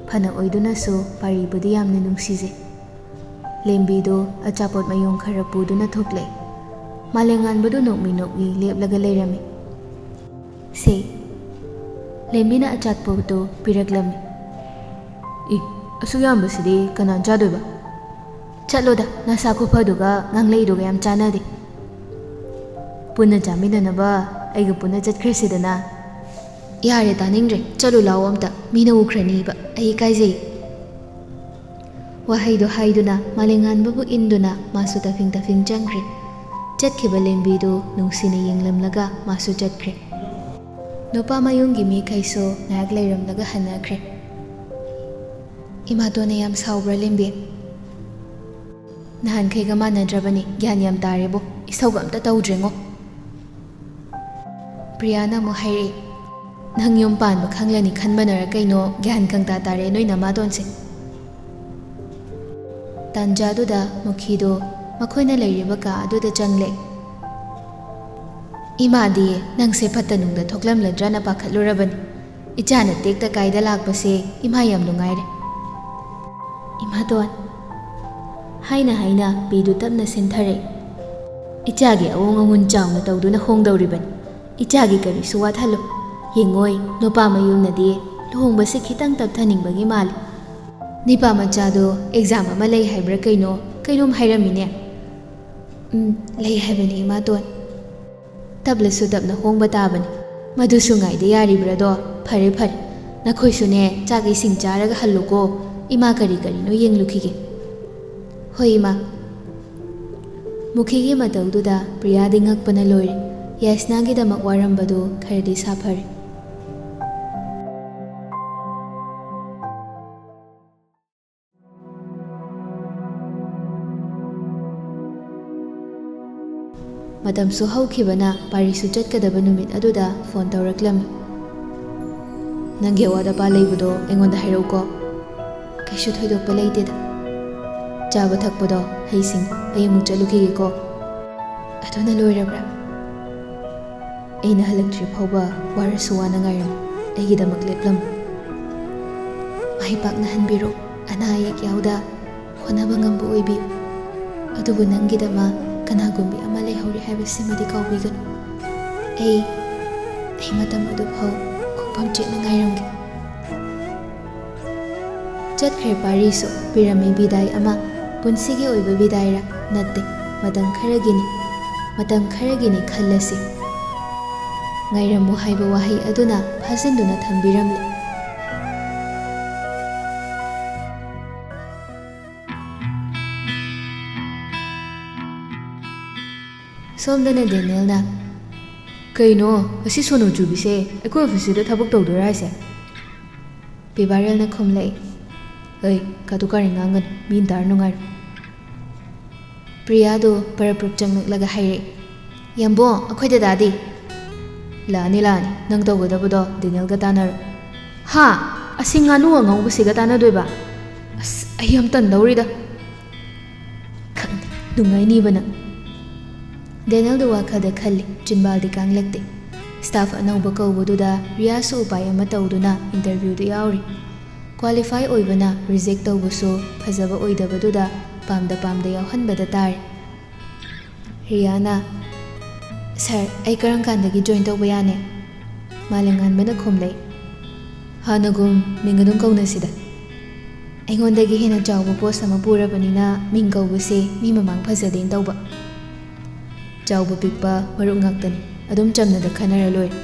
ꯐꯅ ꯑꯣꯏꯗꯨꯅꯁꯨ ꯄꯥꯔꯤꯕꯨꯗꯤ ꯌꯥꯝꯅ ꯅꯨꯡꯁꯤꯖꯩ꯫ ꯂꯦꯝꯕꯤꯗꯨ ꯑꯆꯥꯄꯣꯠ ꯃꯌꯨꯝ ꯈꯔ ꯄꯨꯗꯨꯅ ꯊꯣꯛꯂꯛꯏ꯫ ꯃꯥꯂꯦꯝꯉꯥꯟꯕꯗꯨ ꯅꯣꯛꯃꯤ ꯅꯣꯛꯃꯤ ꯂꯦꯞꯂꯒ ꯂꯩꯔꯝꯃꯤ꯫ "ꯁꯦ꯫" ꯂꯦꯝꯕꯤꯅ ꯑꯆꯥꯄꯣꯠꯇꯨ ꯄꯤꯔꯛꯂꯝꯃꯤ꯫ "ꯏ, ꯑꯁꯨꯛ ꯌꯥꯝꯕꯁꯤꯗꯤ ꯀꯅꯥꯅ ꯆꯥꯗꯣꯏꯕ?" "ꯆꯠꯂꯣꯗ, ꯅꯁꯥ ꯈꯨꯐꯗꯨꯒ ꯉꯥꯡꯂꯛꯏꯗꯨꯒ ꯌꯥꯝ ꯆꯥꯟꯅꯗꯦ꯫ ꯄꯨꯟꯅ ꯆꯥꯃꯤꯟꯅꯅꯕ ꯑꯩꯒ ꯄꯨꯟꯅ ꯆꯠꯈ꯭ꯔꯁꯤꯗꯅ꯫" "ꯌꯥꯔꯦ, ꯇꯥꯅꯤꯡꯗ꯭ꯔꯦ꯫ ꯆꯠꯂꯨ ꯂꯥꯛꯑꯣ ꯑꯝꯇ꯫ ꯃꯤꯅ ꯎꯈ꯭ꯔꯅꯤꯕ꯫ ꯑꯩ ꯏꯀꯥꯏꯖꯩ꯫" ꯋꯥꯍꯩꯗꯨ ꯍꯥꯏꯗꯨꯅ ꯃꯥꯂꯦꯝꯉꯥꯟꯕꯕꯨ ꯏꯟꯗꯨꯅ ꯃꯥꯁꯨ ꯇꯐꯤꯡ ꯇꯐꯤꯡ ꯆꯪꯈ꯭ꯔꯦ꯫ ꯆꯠꯈꯤꯕ ꯂꯦꯝꯕꯤꯗꯨ ꯅꯨꯡꯁꯤꯅ ꯌꯦꯡꯂꯝꯂꯒ ꯃꯥꯁꯨ ꯆꯠꯈ꯭ꯔꯦ꯫ ꯅꯨꯄꯥ ꯃꯌꯨꯝꯒꯤ ꯃꯤꯈꯩꯁꯨ ꯉꯥꯏꯍꯥꯛ ꯂꯩꯔꯝꯂꯒ ꯍꯟꯅꯈ꯭ꯔꯦ꯫ "ꯏꯃꯥꯇꯣꯟꯅ ꯌꯥꯝ ꯁꯥꯎꯕ꯭ꯔꯥ, ꯂꯦꯝꯕꯤ?" "ꯅꯍꯥꯟꯈꯩꯒ ꯃꯥꯟꯅꯗ꯭ꯔꯕꯅꯤ, ꯒ꯭ꯌꯥꯟ ꯌꯥꯝ ꯇꯥꯔꯦꯕꯣ꯫ ꯏꯁꯧꯒ ꯑꯝꯇ ꯇꯧꯗ꯭ꯔꯦꯉꯣ꯫" ꯄ꯭ꯔꯤꯌꯥꯅ ꯑꯃꯨꯛ ꯍꯥꯏꯔꯛꯏ, "ꯅꯪ ꯌꯨꯝ ꯄꯥꯟꯕ ꯈꯪꯂꯅꯤ ꯈꯟꯕꯅꯔ ꯀꯩꯅꯣ, ꯒ꯭ꯌꯥꯟ ꯈꯪꯇꯥ ꯇꯥꯔꯦ ꯅꯣꯏ ꯅꯃꯥꯇꯣꯟꯁꯦ꯫" ꯇꯥꯟꯖꯥꯗꯨꯗ ꯃꯨꯈꯤꯗꯣ ꯃꯈꯣꯏꯅ ꯂꯩꯔꯤꯕ ꯀꯥ ꯑꯗꯨꯗ ꯆꯪꯂꯦ꯫ "ꯏꯃꯥꯗꯤ ꯅꯪꯁꯦ ꯐꯠꯇ ꯅꯨꯡꯗ ꯊꯣꯛꯂꯝꯂꯗ꯭ꯔꯅ ꯄꯥꯈꯠꯂꯨꯔꯕꯅꯤ꯫ ꯏꯆꯥꯅ ꯇꯦꯛꯇ ꯀꯥꯏꯗ ꯂꯥꯛꯄꯁꯦ ꯏꯃꯥ ꯌꯥꯝ ꯅꯨꯡꯉꯥꯏꯔꯦ꯫" "ꯏꯃꯥꯇꯣꯟ," ꯍꯥꯏꯅ ꯍꯥꯏꯅ ꯄꯤꯗꯨ ꯇꯞꯅ ꯁꯦꯟꯊꯔꯛꯏ꯫ "ꯏꯆꯥꯒꯤ ꯑꯑꯣꯡ ꯑꯉꯨꯟ ꯆꯥꯎꯅ ꯇꯧꯗꯨꯅ ꯍꯣꯡꯗꯧꯔꯤꯕꯅꯤ꯫ ꯏꯆꯥꯒꯤ ꯀꯔꯤꯁꯨ ꯋꯥꯠꯍꯜꯂꯨ꯫ ꯌꯦꯡꯉꯣꯏ, ꯅꯨꯄꯥ ꯃꯌꯨꯝꯅꯗꯤ ꯂꯨꯍꯣꯡꯕꯁꯦ ꯈꯤꯇꯪ ꯇꯞꯊꯅꯤꯡꯕꯒꯤ ꯃꯥꯜꯂꯤ꯫ ꯅꯤꯄꯥ ꯃꯆꯥꯗꯣ ꯑꯦꯛꯖꯥꯝ ꯑꯃ ꯂꯩ ꯍꯥꯏꯕ꯭ꯔꯥ ꯀꯩꯅꯣ, ꯀꯩꯅꯣꯝ ꯍꯥꯏꯔꯝꯃꯤꯅꯦ꯫" "ꯎꯝ, ꯂꯩ ꯍꯥꯏꯕꯅꯤ, ꯏꯃꯥꯇꯣꯟ꯫" "ꯇꯞꯂꯁꯨ ꯇꯞꯅ ꯍꯣꯡꯕ ꯇꯥꯕꯅꯤ꯫ ꯃꯗꯨꯁꯨ ꯉꯥꯏꯗ ꯌꯥꯔꯤꯕ꯭ꯔꯥꯗꯣ? ꯐꯔꯦ, ꯐꯔꯦ꯫ ꯅꯈꯣꯏꯁꯨꯅꯦ, ꯆꯥꯛ ꯏꯁꯤꯡ ꯆꯥꯔꯒ ꯍꯜꯂꯨꯀꯣ꯫ ꯏꯃꯥ ꯀꯔꯤ ꯀꯔꯤꯅꯣ ꯌꯦꯡꯂꯨꯈꯤꯒꯦ꯫" "ꯍꯣꯏ, ꯏꯃꯥ꯫" ꯃꯨꯈꯤꯒꯤ ꯃꯇꯧꯗꯨꯗ ꯄ꯭ꯔꯤꯌꯥꯗꯤ ꯉꯛꯄꯅ ꯂꯣꯏꯔꯦ꯫ ꯌꯥꯏꯁꯅꯥꯒꯤꯗꯃꯛ ꯋꯥꯔꯝꯕꯗꯨ ꯈꯔꯗꯤ ꯁꯥꯐꯔꯦ꯫ ꯃꯇꯝꯁꯨ ꯍꯧꯈꯤꯕꯅ ꯄꯥꯔꯤꯁꯨ ꯆꯠꯀꯗꯕ ꯅꯨꯃꯤꯠ ꯑꯗꯨꯗ ꯐꯣꯟ ꯇꯧꯔꯛꯂꯝꯃꯤ꯫ "ꯅꯪꯒꯤ ꯑꯋꯥꯠ ꯑꯄꯥ ꯂꯩꯕꯗꯣ ꯑꯩꯉꯣꯟꯗ ꯍꯥꯏꯔꯛꯎꯀꯣ꯫" "ꯀꯩꯁꯨ ꯊꯣꯏꯗꯣꯛꯄ ꯂꯩꯇꯦꯗ꯫ ꯆꯥꯕ ꯊꯛꯄꯗꯣ, ꯍꯩꯁꯤꯡ, ꯑꯩ ꯑꯃꯨꯛ ꯆꯠꯂꯨꯈꯤꯒꯦꯀꯣ꯫" "ꯑꯗꯨꯅ ꯂꯣꯏꯔꯕ꯭ꯔꯥ?" "ꯑꯩꯅ ꯍꯜꯂꯛꯇ꯭ꯔꯤ ꯐꯥꯎꯕ ꯋꯥꯔꯁꯨ ꯋꯥꯅ ꯉꯥꯏꯔꯝꯃꯨ꯫ ꯑꯩꯒꯤꯗꯃꯛ ꯂꯦꯞꯂꯝꯃꯨ꯫" "ꯃꯥꯏ ꯄꯥꯛꯅ ꯍꯟꯕꯤꯔꯣ꯫ ꯑꯅꯥ ꯑꯌꯦꯛ ꯌꯥꯎꯗ ꯍꯣꯠꯅꯕ ꯉꯝꯕ ꯑꯣꯏꯕꯤꯌꯨ꯫ ꯑꯗꯨꯕꯨ ꯅꯪꯒꯤꯗꯃꯛ ꯀꯅꯥꯒꯨꯝꯕꯤ ꯑꯃ ꯂꯩꯍꯧꯔꯤ ꯍꯥꯏꯕꯁꯤꯃꯗꯤ ꯀꯥꯎꯕꯤꯒꯅꯨ꯫ ꯑꯩ, ꯑꯩ ꯃꯇꯝ ꯑꯗꯨꯐꯥꯎ ꯈꯣꯡꯐꯝ ꯆꯦꯠꯅ ꯉꯥꯏꯔꯝꯒꯦ꯫" ꯆꯠꯈ꯭ꯔꯦ ꯄꯥꯔꯤꯁꯨ, ꯄꯤꯔꯝꯃꯤ ꯕꯤꯗꯥꯏ ꯑꯃ꯫ ꯄꯨꯟꯁꯤꯒꯤ ꯑꯣꯏꯕ ꯕꯤꯗꯥꯏꯔ? ꯅꯠꯇꯦ, ꯃꯇꯝ ꯈꯔꯒꯤꯅꯤ꯫ ꯃꯇꯝ ꯈꯔꯒꯤꯅꯤ ꯈꯜꯂꯁꯤ꯫ ꯉꯥꯏꯔꯝꯃꯨ ꯍꯥꯏꯕ ꯋꯥꯍꯩ ꯑꯗꯨꯅ ꯐꯥꯖꯤꯟꯗꯨꯅ ꯊꯝꯕꯤꯔꯝꯂꯦ꯫ ꯁꯣꯝꯗꯅ ꯗꯦꯅꯤꯌꯦꯜꯅ, "ꯀꯩꯅꯣ, ꯑꯁꯤ ꯁꯣꯅꯨ ꯆꯨꯕꯤꯁꯦ ꯑꯩꯈꯣꯏ ꯑꯣꯐꯤꯁꯁꯤꯗ ꯊꯕꯛ ꯇꯧꯗꯣꯏꯔꯥ ꯍꯥꯏꯁꯦ?" ꯄꯤꯕꯥꯔꯦꯜꯅ ꯈꯨꯝꯂꯛꯏ, "ꯑꯩ, ꯀꯥꯇꯨ ꯀꯥꯔꯟ ꯉꯥꯡꯒꯅꯨ, ꯃꯤꯅ ꯇꯥꯔ ꯅꯨꯡꯉꯥꯏꯔꯣꯏ꯫" ꯄ꯭ꯔꯤꯌꯥꯗꯨ ꯄꯔꯞ ꯄꯔꯞ ꯆꯪꯂꯛꯂꯒ ꯍꯥꯏꯔꯛꯏ, "ꯌꯥꯝꯕꯣ, ꯑꯩꯈꯣꯏ ꯗꯗꯥꯗꯤ?" "ꯂꯥꯛꯑꯅꯤ, ꯂꯥꯛꯑꯅꯤ, ꯅꯪ ꯇꯧꯒꯗꯕꯗꯣ ꯗꯦꯅꯤꯌꯦꯜꯒ ꯇꯥꯟꯅꯔꯣ꯫" "ꯍꯥ? ꯑꯁꯤ ꯉꯥꯅꯨ ꯑꯉꯧꯕꯁꯤꯒ ꯇꯥꯟꯅꯗꯣꯏꯕ? ꯑꯁ, ꯑꯩ ꯌꯥꯝ ꯇꯟꯗꯧꯔꯤꯗ꯫" "ꯈꯪꯗꯦ, ꯅꯨꯡꯉꯥꯏꯅꯤꯕ ꯅꯪ꯫" ꯗꯦꯅꯦꯜꯗꯨ ꯋꯥꯈꯜꯗ ꯈꯜꯂꯤ, ꯆꯤꯟꯕꯥꯜꯗꯤ ꯀꯥꯡꯂꯛꯇꯦ꯫ ꯁ꯭ꯇꯥꯐ ꯑꯅꯧꯕ ꯀꯧꯕꯗꯨꯗ ꯔꯤꯌꯥꯁꯨ ꯎꯄꯥꯏ ꯑꯃ ꯇꯧꯗꯨꯅ ꯏꯟꯇꯔꯚ꯭ꯌꯨꯗ ꯌꯥꯎꯔꯤ꯫ ꯀ꯭ꯋꯥꯂꯤꯐꯥꯏ ꯑꯣꯏꯕꯅ ꯔꯤꯖꯦꯛ ꯇꯧꯕꯁꯨ ꯐꯖꯕ ꯑꯣꯏꯗꯕꯗꯨꯗ ꯄꯥꯝꯗ ꯄꯥꯝꯗ ꯌꯥꯎꯍꯟꯕꯗ ꯇꯥꯔꯦ꯫ ꯔꯤꯌꯥꯅ, "ꯁꯥꯔ, ꯑꯩ ꯀꯔꯝ ꯀꯥꯟꯗꯒꯤ ꯖꯣꯏꯟ ꯇꯧꯕ ꯌꯥꯅꯤ?" ꯃꯥꯂꯦꯝꯉꯥꯟꯕꯅ ꯈꯨꯝꯂꯛꯏ, "ꯍꯥꯟꯅꯒꯨꯝ ꯃꯤꯡ ꯑꯗꯨꯝ ꯀꯧꯅꯁꯤꯗ꯫ ꯑꯩꯉꯣꯟꯗꯒꯤ ꯍꯦꯟꯅ ꯆꯥꯎꯕ ꯄꯣꯁ ꯑꯃ ꯄꯨꯔꯕꯅꯤꯅ ꯃꯤꯡ ꯀꯧꯕꯁꯦ ꯃꯤ ꯃꯃꯥꯡ ꯐꯖꯗꯦꯅ ꯇꯧꯕ꯫ ꯆꯥꯎꯕ ꯄꯤꯛꯄ ꯃꯔꯨꯞ ꯉꯥꯛꯇꯅꯤ꯫ ꯑꯗꯨꯝ ꯆꯝꯅꯗ ꯈꯟꯅꯔ ꯂꯣꯏꯔꯦ꯫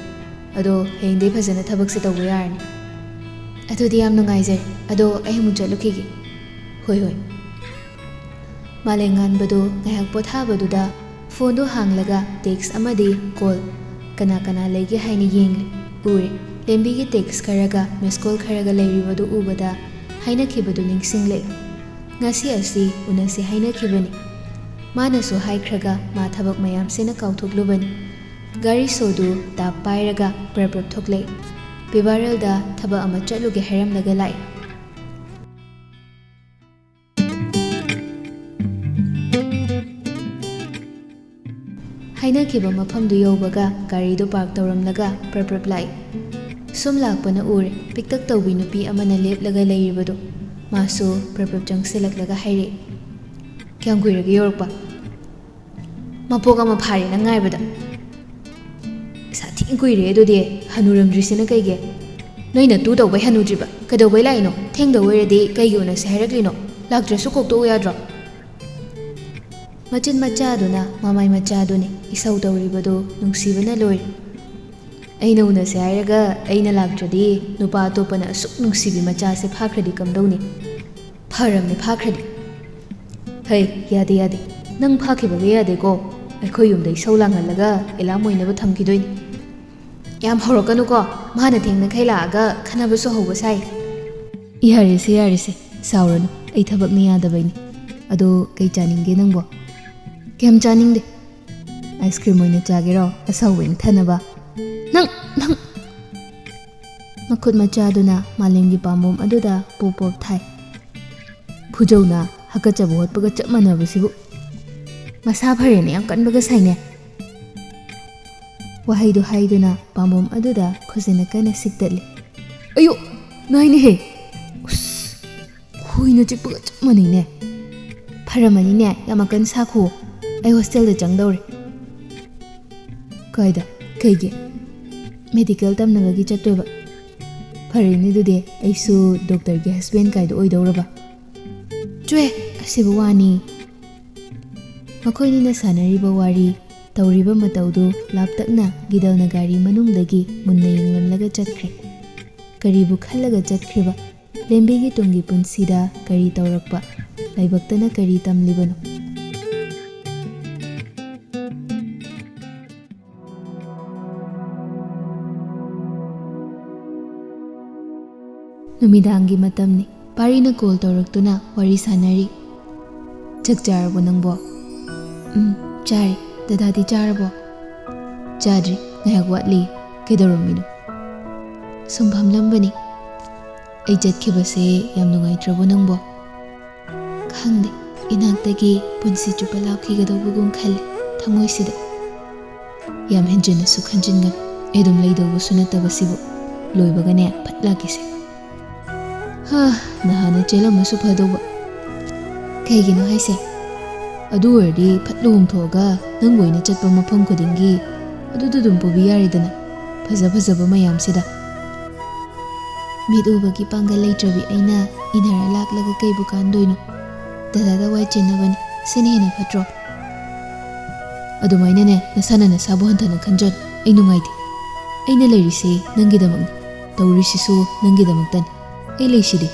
ꯑꯗꯣ ꯍꯌꯦꯡꯗꯩ ꯐꯖꯅ ꯊꯕꯛꯁꯦ ꯇꯧꯕ ꯌꯥꯔꯅꯤ꯫ ꯑꯗꯨꯗꯤ ꯌꯥꯝ ꯅꯨꯡꯉꯥꯏꯖꯔꯦ꯫ ꯑꯗꯣ ꯑꯩ ꯑꯃꯨꯛ ꯆꯠꯂꯨꯈꯤꯒꯦ꯫" "ꯍꯣꯏ, ꯍꯣꯏ꯫" ꯃꯥꯂꯦꯝꯉꯥꯟꯕꯗꯨ ꯉꯥꯏꯍꯥꯛ ꯄꯣꯊꯥꯕꯗꯨꯗ ꯐꯣꯟꯗꯨ ꯍꯥꯡꯂꯒ ꯇꯦꯛꯁ ꯑꯃꯗꯤ ꯀꯣꯜ ꯀꯅꯥ ꯀꯅꯥ ꯂꯩꯒꯦ ꯍꯥꯏꯅ ꯌꯦꯡꯂꯦ꯫ ꯎꯔꯦ꯫ ꯂꯦꯝꯕꯤꯒꯤ ꯇꯦꯛꯁ ꯈꯔꯒ ꯃꯤꯁ ꯀꯣꯜ ꯈꯔꯒ ꯂꯩꯔꯤꯕꯗꯨ ꯎꯕꯗ ꯍꯥꯏꯅꯈꯤꯕꯗꯨ ꯅꯤꯡꯁꯤꯡꯂꯦ꯫ ꯉꯁꯤ ꯑꯁꯤ ꯎꯅꯁꯦ ꯍꯥꯏꯅꯈꯤꯕꯅꯤ꯫ ꯃꯥꯅꯁꯨ ꯍꯥꯏꯈ꯭ꯔꯒ ꯃꯥ ꯊꯕꯛ ꯃꯌꯥꯝꯁꯤꯅ ꯀꯥꯎꯊꯣꯛꯂꯨꯕꯅꯤ꯫ ꯒꯥꯔꯤ ꯁꯣꯗꯨ ꯇꯥꯞ ꯄꯥꯏꯔꯒ ꯄ꯭ꯔꯞ ꯄ꯭ꯔꯞ ꯊꯣꯛꯂꯛꯏ꯫ ꯄꯤꯕꯥꯔꯦꯜꯗ ꯊꯕꯛ ꯑꯃ ꯆꯠꯂꯨꯒꯦ ꯍꯥꯏꯔꯝꯂꯒ ꯂꯥꯛꯏ꯫ ꯍꯥꯏꯅꯈꯤꯕ ꯃꯐꯝꯗꯨ ꯌꯧꯕꯒ ꯒꯥꯔꯤꯗꯨ ꯄꯥꯔꯛ ꯇꯧꯔꯝꯂꯒ ꯄ꯭ꯔꯞ ꯄ꯭ꯔꯞ ꯂꯥꯛꯏ꯫ ꯁꯨꯝ ꯂꯥꯛꯄꯅ ꯎꯔꯦ, ꯄꯤꯛꯇꯛ ꯇꯧꯕꯤ ꯅꯨꯄꯤ ꯑꯃꯅ ꯂꯦꯞꯂꯒ ꯂꯩꯔꯤꯕꯗꯨ꯫ ꯃꯥꯁꯨ ꯄ꯭ꯔꯞ ꯄ꯭ꯔꯞ ꯆꯪꯁꯤꯜꯂꯛꯂꯒ ꯍꯥꯏꯔꯛꯏ, "ꯀꯌꯥꯝ ꯀꯨꯏꯔꯒꯦ ꯌꯧꯔꯛꯄ?" "ꯃꯄꯣꯛ ꯑꯃ ꯐꯥꯔꯦ ꯅꯪ ꯉꯥꯏꯕꯗ꯫" "ꯁꯥꯊꯤ ꯀꯨꯏꯔꯦ ꯑꯗꯨꯗꯤ꯫ ꯍꯅꯨꯔꯝꯗ꯭ꯔꯤꯁꯤꯅ ꯀꯩꯒꯤ? ꯅꯣꯏ ꯅꯇꯨ ꯇꯧꯕꯩ ꯍꯅꯨꯗ꯭ꯔꯤꯕ? ꯀꯩꯗꯧꯕꯩ ꯂꯥꯛꯏꯅꯣ? ꯊꯦꯡꯗꯧ ꯑꯣꯏꯔꯗꯤ ꯀꯩꯒꯤ ꯎꯅꯁꯦ ꯍꯥꯏꯔꯛꯂꯤꯅꯣ? ꯂꯥꯛꯇ꯭ꯔꯁꯨ ꯀꯣꯛꯇꯣꯛꯎ ꯌꯥꯗ꯭ꯔꯣ?" ꯃꯆꯤꯟ ꯃꯆꯥꯗꯨꯅ ꯃꯃꯥꯏ ꯃꯆꯥꯗꯨꯅꯤ ꯏꯁꯧ ꯇꯧꯔꯤꯕꯗꯨ ꯅꯨꯡꯁꯤꯕꯅ ꯂꯣꯏꯔꯦ꯫ "ꯑꯩꯅ ꯎꯅꯁꯦ ꯍꯥꯏꯔꯒ ꯑꯩꯅ ꯂꯥꯛꯇ꯭ꯔꯗꯤ ꯅꯨꯄꯥ ꯑꯇꯣꯞꯄꯅ ꯑꯁꯨꯛ ꯅꯨꯡꯁꯤꯕꯤ ꯃꯆꯥꯁꯦ ꯐꯥꯈ꯭ꯔꯗꯤ ꯀꯝꯗꯧꯅꯤ? ꯐꯔꯝꯅꯦ ꯐꯥꯈ꯭ꯔꯗꯤ꯫" "ꯍꯩ, ꯌꯥꯗꯦ ꯌꯥꯗꯦ, ꯅꯪ ꯐꯥꯈꯤꯕꯒ ꯌꯥꯗꯦꯀꯣ꯫ ꯑꯩꯈꯣꯏ ꯌꯨꯝꯗ ꯏꯁꯧ ꯂꯥꯡꯍꯜꯂꯒ ꯑꯦꯂꯥꯝ ꯑꯣꯏꯅꯕ ꯊꯝꯈꯤꯗꯣꯏꯅꯤ꯫" "ꯌꯥꯝ ꯍꯧꯔꯛꯀꯅꯨꯀꯣ, ꯃꯥꯅ ꯊꯦꯡꯅꯈꯩ ꯂꯥꯛꯑꯒ ꯈꯟꯅꯕꯁꯨ ꯍꯧꯕ ꯁꯥꯏ꯫" "ꯌꯥꯔꯦꯁꯦ ꯌꯥꯔꯦꯁꯦ, ꯁꯥꯎꯔꯅꯨ, ꯑꯩ ꯊꯕꯛꯅ ꯌꯥꯗꯕꯩꯅꯤ꯫ ꯑꯗꯣ ꯀꯩ ꯆꯥꯅꯤꯡꯒꯦ ꯅꯪꯕꯣ?" "ꯀꯩꯝ ꯆꯥꯅꯤꯡꯗꯦ꯫" "ꯑꯥꯏꯁ ꯀ꯭ꯔꯤꯝ ꯑꯣꯏꯅ ꯆꯥꯒꯦꯔꯣ, ꯑꯁꯥꯎꯕ ꯏꯪꯊꯅꯕ?" "ꯅꯪ, ꯅꯪ!" ꯃꯈꯨꯠ ꯃꯆꯥꯗꯨꯅ ꯃꯥꯂꯦꯝꯒꯤ ꯄꯥꯝꯕꯣꯝ ꯑꯗꯨꯗ ꯄꯣꯞ ꯄꯣꯞ ꯊꯥꯏ꯫ "ꯈꯨꯖꯧꯅ ꯍꯥꯀꯠꯆꯕ ꯍꯣꯠꯄꯒ ꯆꯞ ꯃꯥꯟꯅꯕꯁꯤꯕꯨ!" "ꯃꯁꯥ ꯐꯔꯦꯅ ꯌꯥꯝ ꯀꯟꯕꯒ ꯁꯥꯏꯅꯦ?" ꯋꯥꯍꯩꯗꯨ ꯍꯥꯏꯗꯨꯅ ꯄꯥꯝꯕꯣꯝ ꯑꯗꯨꯗ ꯈꯨꯖꯤꯟꯅ ꯀꯟꯅ ꯁꯤꯛꯇꯠꯂꯤ꯫ "ꯑꯌꯣ! ꯅꯥꯏꯅꯦꯍꯦ! ꯎꯁ! ꯈꯣꯏꯅ ꯆꯤꯛꯄꯒ ꯆꯞ ꯃꯥꯟꯅꯩꯅꯦ꯫ ꯐꯔꯝꯃꯅꯤꯅꯦ, ꯌꯥꯝ ꯑꯀꯟ ꯁꯥꯈꯣ꯫ ꯑꯩ ꯍꯣꯁꯇꯦꯜꯗ ꯆꯪꯗꯧꯔꯦ꯫" "ꯀꯥꯏꯗ? ꯀꯩꯒꯤ?" "ꯃꯦꯗꯤꯀꯦꯜ ꯇꯝꯅꯕꯒꯤ ꯆꯠꯇꯣꯏꯕ꯫" "ꯐꯔꯦꯅꯦ ꯑꯗꯨꯗꯤ, ꯑꯩꯁꯨ ꯗꯣꯛꯇꯔꯒꯤ ꯍꯁꯕꯦꯟ ꯀꯥꯏꯗꯣ ꯑꯣꯏꯗꯧꯔꯕ꯫" "ꯆꯨꯍꯦ, ꯑꯁꯤꯕꯨ ꯋꯥꯅꯤ꯫" ꯃꯈꯣꯏꯅꯤꯅ ꯁꯥꯟꯅꯔꯤꯕ ꯋꯥꯔꯤ, ꯇꯧꯔꯤꯕ ꯃꯇꯧꯗꯨ ꯂꯥꯞꯇꯛꯅ ꯒꯤꯗꯜꯅ ꯒꯥꯔꯤ ꯃꯅꯨꯡꯗꯒꯤ ꯃꯨꯟꯅ ꯌꯦꯡꯂꯝꯂꯒ ꯆꯠꯈ꯭ꯔꯦ꯫ ꯀꯔꯤꯕꯨ ꯈꯜꯂꯒ ꯆꯠꯈ꯭ꯔꯤꯕ? ꯂꯦꯝꯕꯤꯒꯤ ꯇꯨꯡꯒꯤ ꯄꯨꯟꯁꯤꯗ ꯀꯔꯤ ꯇꯧꯔꯛꯄ? ꯂꯥꯏꯕꯛꯇꯅ ꯀꯔꯤ ꯇꯝꯂꯤꯕꯅꯣ? ꯅꯨꯃꯤꯗꯥꯡꯒꯤ ꯃꯇꯝꯅꯤ꯫ ꯄꯥꯔꯤꯅ ꯀꯣꯜ ꯇꯧꯔꯛꯇꯨꯅ ꯋꯥꯔꯤ ꯁꯥꯟꯅꯔꯤ꯫ "ꯆꯥꯛ ꯆꯥꯔꯕꯣ ꯅꯪꯕꯣ?" "ꯎꯝ, ꯆꯥꯔꯦ꯫ ꯗꯗꯥꯗꯤ ꯆꯥꯔꯕꯣ?" "ꯆꯥꯗ꯭ꯔꯤ, ꯉꯥꯏꯍꯥꯛ ꯋꯥꯠꯂꯤ꯫ ꯀꯩꯗꯧꯔꯝꯃꯤꯅꯣ?" "ꯁꯨꯝ ꯐꯝꯂꯝꯕꯅꯤ꯫" "ꯑꯩ ꯆꯠꯈꯤꯕꯁꯦ ꯌꯥꯝ ꯅꯨꯡꯉꯥꯏꯇ꯭ꯔꯕꯣ ꯅꯪꯕꯣ?" "ꯈꯪꯗꯦ, ꯏꯅꯥꯛꯇꯒꯤ ꯄꯨꯟꯁꯤ ꯆꯨꯞꯄ ꯂꯥꯞꯈꯤꯒꯗꯧꯕꯒꯨꯝ ꯈꯜꯂꯤ ꯊꯃꯣꯏꯁꯤꯗ꯫" "ꯌꯥꯝ ꯍꯦꯟꯖꯤꯟꯅꯁꯨ ꯈꯟꯖꯤꯟꯒꯅꯨ, ꯑꯩ ꯑꯗꯨꯝ ꯂꯩꯗꯧꯕꯁꯨ ꯅꯠꯇꯕꯁꯤꯕꯨ꯫ ꯂꯣꯏꯕꯒꯅꯦ ꯐꯠ ꯂꯥꯛꯀꯦꯁꯦ꯫" "ꯍꯥ, ꯅꯍꯥꯟꯅ ꯆꯦꯜꯂꯝꯃꯁꯨ ꯐꯗꯧꯕ꯫" "ꯀꯩꯒꯤꯅꯣ ꯍꯥꯏꯁꯦ?" "ꯑꯗꯨ ꯑꯣꯏꯔꯗꯤ ꯐꯠ ꯂꯨꯍꯣꯡꯊꯣꯛꯑꯒ ꯅꯪꯕꯨ ꯑꯩꯅ ꯆꯠꯄ ꯃꯐꯝ ꯈꯨꯗꯤꯡꯒꯤ ꯑꯗꯨꯗ ꯑꯗꯨꯝ ꯄꯨꯕꯤ ꯌꯥꯔꯦꯗꯅ, ꯐꯖ ꯐꯖꯕ ꯃꯌꯥꯝꯁꯤꯗ꯫" "ꯃꯤꯠ ꯎꯕꯒꯤ ꯄꯥꯡꯒꯜ ꯂꯩꯇ꯭ꯔꯕꯤ ꯑꯩꯅ ꯏꯟꯅꯔ ꯂꯥꯛꯂꯒ ꯀꯩꯕꯨ ꯀꯥꯟꯗꯣꯏꯅꯣ? ꯗꯗꯥꯗ ꯋꯥꯏ ꯆꯤꯟꯅꯕꯅꯤ, ꯁꯤꯅ ꯍꯦꯟꯅ ꯐꯠꯇ꯭ꯔꯣ?" "ꯑꯗꯨꯃꯥꯏꯅꯅꯦ ꯅꯁꯥꯅ ꯅꯁꯥꯕꯨ ꯍꯟꯊꯅ ꯈꯟꯖꯅꯨ, ꯑꯩ ꯅꯨꯡꯉꯥꯏꯇꯦ꯫ ꯑꯩꯅ ꯂꯩꯔꯤꯁꯤ ꯅꯪꯒꯤꯗꯃꯛꯅꯤ, ꯇꯧꯔꯤꯁꯤꯁꯨ ꯅꯪꯒꯤꯗꯃꯛꯇꯅꯤ꯫ ꯑꯩ ꯂꯩꯁꯤꯗꯤ꯫"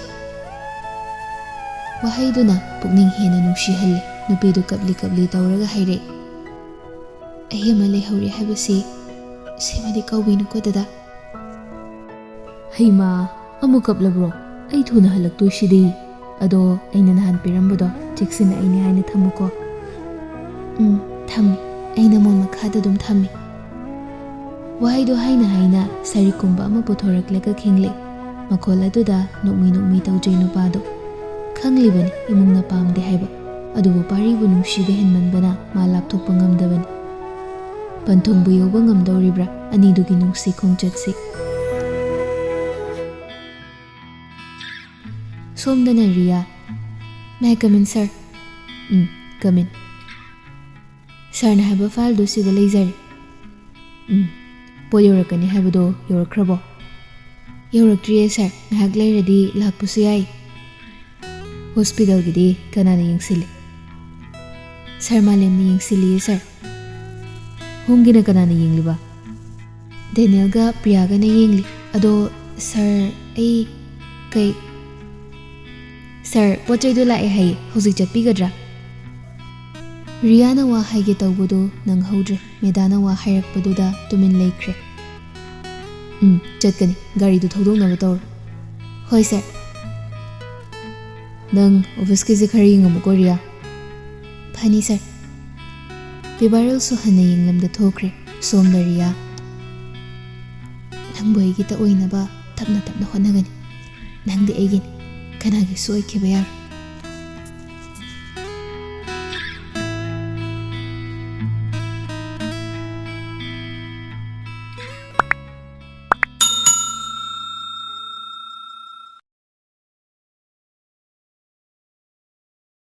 ꯋꯥꯍꯩꯗꯨꯅ ꯄꯨꯛꯅꯤꯡ ꯍꯦꯟꯅ ꯅꯨꯡꯁꯤꯍꯜꯂꯦ꯫ ꯅꯨꯄꯤꯗꯨ ꯀꯞꯂꯤ ꯀꯞꯂꯤ ꯇꯧꯔꯒ ꯍꯥꯏꯔꯛꯏ꯫ "ꯑꯩ ꯑꯃ ꯂꯩꯍꯧꯔꯦ ꯍꯥꯏꯕꯁꯤ ꯁꯤꯃꯗꯤ ꯀꯥꯎꯕꯤꯅꯨꯀꯣ ꯗꯗꯥ꯫" "ꯍꯩꯃꯥ, ꯑꯃꯨꯛ ꯀꯞꯂꯕ꯭ꯔꯣ? ꯑꯩ ꯊꯨꯅ ꯍꯜꯂꯛꯇꯣꯏꯁꯤꯗꯤ꯫ ꯑꯗꯣ ꯑꯩꯅ ꯅꯍꯥꯟ ꯄꯤꯔꯝꯕꯗꯣ ꯆꯦꯛꯁꯤꯟꯅ ꯑꯩꯅꯦ ꯍꯥꯏꯅ ꯊꯝꯃꯨꯀꯣ꯫" "ꯎꯝ, ꯊꯝꯃꯤ꯫ ꯑꯩꯅ ꯃꯣꯟ ꯃꯈꯥꯗ ꯑꯗꯨꯝ ꯊꯝꯃꯤ꯫" ꯋꯥꯍꯩꯗꯣ ꯍꯥꯏꯅ ꯍꯥꯏꯅ ꯁꯔꯤꯛꯀꯨꯝꯕ ꯑꯃ ꯄꯨꯊꯣꯔꯛꯂꯒ ꯈꯤꯡꯂꯦ꯫ ꯃꯈꯣꯜ ꯑꯗꯨꯗ ꯅꯣꯛꯃꯤ ꯅꯣꯛꯃꯤ ꯇꯧꯖꯩ ꯅꯨꯄꯥꯗꯣ꯫ ꯈꯪꯂꯤꯕꯅꯤ ꯏꯃꯨꯡꯅ ꯄꯥꯝꯗꯦ ꯍꯥꯏꯕ꯫ ꯑꯗꯨꯕꯨ ꯄꯥꯔꯤꯕꯨ ꯅꯨꯡꯁꯤꯕ ꯍꯦꯟꯃꯟꯕꯅ ꯃꯥ ꯂꯥꯞꯊꯣꯛꯄ ꯉꯝꯗꯕꯅꯤ꯫ ꯄꯟꯊꯨꯡꯕꯨ ꯌꯧꯕ ꯉꯝꯗꯧꯔꯤꯕ꯭ꯔꯥ ꯑꯅꯤꯗꯨꯒꯤ ꯅꯨꯡꯁꯤ ꯈꯣꯡꯆꯠꯁꯤ? ꯁꯣꯝꯗꯅ ꯔꯤꯌꯥ꯫ May I come in, sir? Um, come in. ꯁꯥꯔꯅ ꯍꯥꯏꯕ ꯐꯥꯏꯜꯗꯨ ꯁꯤꯗ ꯂꯩꯖꯔꯦ꯫ ꯎꯝ, ꯄꯣꯠ ꯌꯧꯔꯛꯀꯅꯤ ꯍꯥꯏꯕꯗꯣ ꯌꯧꯔꯛꯈ꯭ꯔꯕꯣ? ꯌꯧꯔꯛꯇ꯭ꯔꯤꯌꯦ ꯁꯥꯔ, ꯉꯥꯏꯍꯥꯛ ꯂꯩꯔꯗꯤ ꯂꯥꯛꯄꯁꯨ ꯌꯥꯏ꯫ ꯍꯣꯁꯄꯤꯇꯥꯜꯒꯤꯗꯤ ꯀꯅꯥꯅ ꯌꯦꯡꯁꯤꯜꯂꯤ? ꯁꯥꯔ ꯃꯥꯂꯦꯝꯅ ꯌꯦꯡꯁꯤꯜꯂꯤꯌꯦ ꯁꯥꯔ꯫ ꯍꯣꯝꯒꯤꯅ ꯀꯅꯥꯅ ꯌꯦꯡꯂꯤꯕ? ꯗꯦꯅꯤꯌꯦꯜꯒ ꯄ꯭ꯔꯤꯌꯥꯒꯅ ꯌꯦꯡꯂꯤ꯫ ꯑꯗꯣ ꯁꯥꯔ, ꯑꯩ ꯀꯩ? ꯁꯥꯔ, ꯄꯣꯠ ꯆꯩꯗꯣ ꯂꯥꯛꯑꯦ ꯍꯥꯏꯌꯦ, ꯍꯧꯖꯤꯛ ꯆꯠꯄꯤꯒꯗ꯭ꯔꯥ? ꯔꯤꯌꯥꯅ ꯋꯥ ꯍꯥꯏꯒꯦ ꯇꯧꯕꯗꯣ ꯅꯪꯍꯧꯗ꯭ꯔꯦ꯫ ꯃꯦꯗꯥꯅ ꯋꯥ ꯍꯥꯏꯔꯛꯄꯗꯨꯗ ꯇꯨꯃꯤꯟ ꯂꯩꯈ꯭ꯔꯦ꯫ ꯎꯝ, ꯆꯠꯀꯅꯤ꯫ ꯒꯥꯔꯤꯗꯨ ꯊꯧꯗꯣꯛꯅꯕ ꯇꯧꯔꯣ꯫ ꯍꯣꯏ ꯁꯥꯔ꯫ ꯅꯪ ꯑꯣꯐꯤꯁꯀꯤꯁꯦ ꯈꯔ ꯌꯦꯡꯉꯝꯃꯨꯀꯣ ꯔꯤꯌꯥ꯫ ꯐꯅꯤ ꯁꯥꯔ꯫ ꯄꯤꯕꯥꯔꯦꯜꯁꯨ ꯍꯟꯅ ꯌꯦꯡꯂꯝꯗ ꯊꯣꯛꯈ꯭ꯔꯦ꯫ ꯁꯣꯝꯗ ꯔꯤꯌꯥ꯫ ꯅꯪꯕꯨ ꯑꯩꯒꯤꯇ ꯑꯣꯏꯅꯕ ꯇꯞꯅ ꯇꯞꯅ ꯍꯣꯠꯅꯒꯅꯤ꯫ ꯅꯪꯗꯤ ꯑꯩꯒꯤꯅꯤ꯫ ꯀꯅꯥꯒꯤꯁꯨ ꯑꯣꯏꯈꯤꯕ ꯌꯥꯔꯣꯏ꯫